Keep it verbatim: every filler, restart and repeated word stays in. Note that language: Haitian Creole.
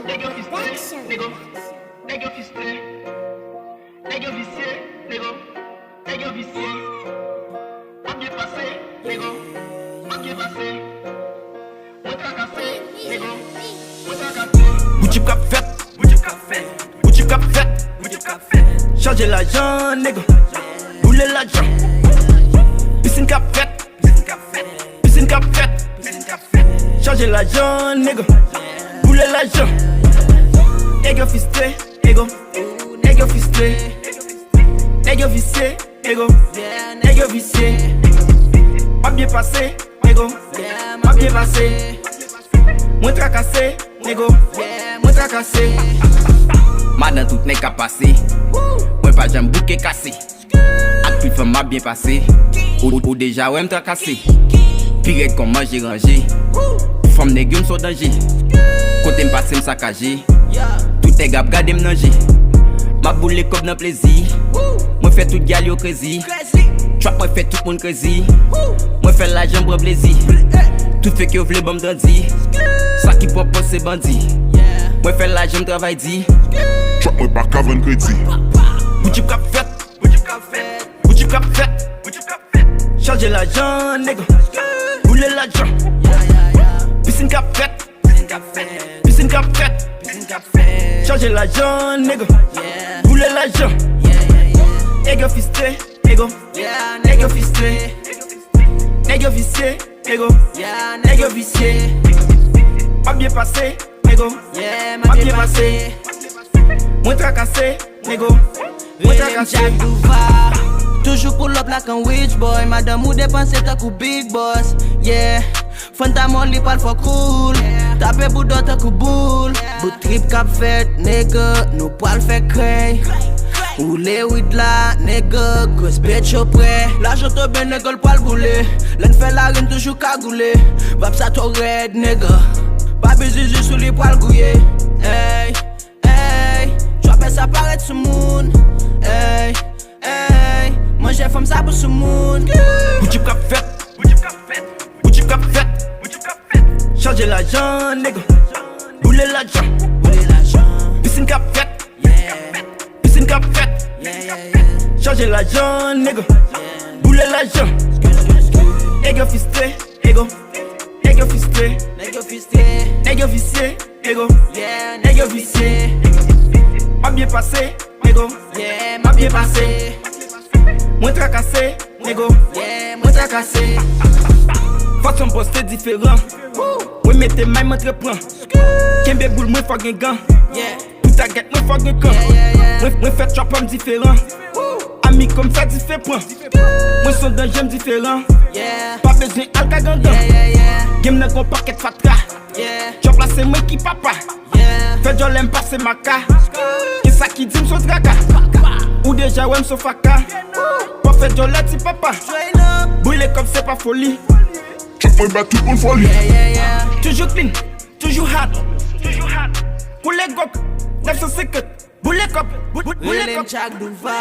Nèg yo fistre, nego. Nèg yo fistre. Nèg yo visye, nego. Nèg yo visye. M ap byen pase, nego. M ap byen pase. Mwen trakase, nego. Mwen trakase. Boutchip k ap fèt. Boutchip k ap fèt. Boutchip k ap fèt. Boutchip k ap fèt. Chanje lajan, nego. Boule lajan. Pisin k ap fèt. Pisin k ap fèt. Pisin k ap fèt. Pisin k ap fèt. Chanje lajan, nego. Boule lajan. Nèg yo fistre, nego. Nèg yo fistre. Nèg yo visye, nego. Nèg yo visye. M ap byen pase, nego. M ap byen pase. Mwen trakase, nego. Mwen trakase. Madan tout nèg k ap pase. Mwen pa janm bouke kase. Ak tout fanm m ap byen pase. Ou, ou deja wè m trakase. Pi rèd kon manje ranje. Fanm nèg yo m son danje. Kote m pase m sakaje. Tout nèg ap gade m nan je. M ap boule kòb nan plezi. Mwen fè tout gyal yo crazy. Trap mwen fè tout moun crazy. Mwen fè lajan m pran plezi. Tout fake yo vle ban m dandi. Sa ki pwòp pòs se bandi. Mwen fè lajan m travay di. Trap mwen pa ka vann kredi. Boutchip k ap fèt. Boutchip k ap fèt. Boutchip k ap fèt. Boutchip k ap fèt. Chanje lajan, nego. Boule lajan. Pisin k ap fèt. Pisin k ap fèt. Pisin k ap fèt. Pisin k ap fèt. Chanje lajan, nego. Boule lajan. Nèg yo fistre, nego. Nèg yo fistre. Nèg yo visye, nego. Nèg yo visye. M ap byen pase, nego. M ap byen pase. Mwen trakase, nego. Mwen trakase. Jack Duva. Toujou pull up like a rich boy. Madanm ou depanse tankou big boss. Yeah. Fanta moli pral fò cool. Tape bouda tankou boul. Bout trip k ap fèt, nèg, nou pral fè krèy. Woule wid la, nèg, gwos bèt yo prè. Lajan tonbe, nèg, l pral boule. Lè n fè lari, n toujou kagoule. Vap sa twò rèd, nèg. Pa bezwen jis sou li pral gouye. Ey, ey, trapè sa parèt sou moun. Ey, ey, manje fanm sa pou sou moun. Boutchip k ap fèt. Boutchip k ap fèt. Boutchip k ap fèt. Boutchip k ap fèt. Chanje lajan, nèg. Boule lajan. Boule lajan. Pisin k ap fèt. Yeah. Pisin k ap fèt. Yeah, yeah, yeah. Chanje lajan, nèg. Yeah. Boule lajan. Nèg yo fistre, nego. Nèg yo fistre. Nèg yo fistre. Nèg yo visye, nego. Yeah, nèg yo visye. M ap byen pase, nego. Yeah, m ap byen pase. Mwen trakase, nego. Yeah, mwen trakase. Fason m poste diferan. Mwen mete may m antre pran. Kenbe boul mwen fò gen gan. Yeah. Pou tagèt mwen fò gen kan. Yeah, yeah, yeah. Mwen, mwen fè trap m diferan. Ami kòm sa dife pran. Mwen son danje m diferan. Yeah. Pa bezwen al ka gangan. Yeah, yeah, yeah. Gen m nan gon pakèt fatra. Yeah. Trap la se mwen ki papa. Yeah. Fè djòlè m pase maka. Gen sa ki di m son traka. Ou deja wè m son faka. Pa fè djòlè ti papa. Brile kòb se pa foli. Trap mwen ba tout moun foli. Yeah, yeah, yeah. Toujou clean, toujou hot. Toujou hot. Koule gòk, nèf san senkant. Boule kòb, bou-, bou-, boule kòb. Rele m Jack Duva.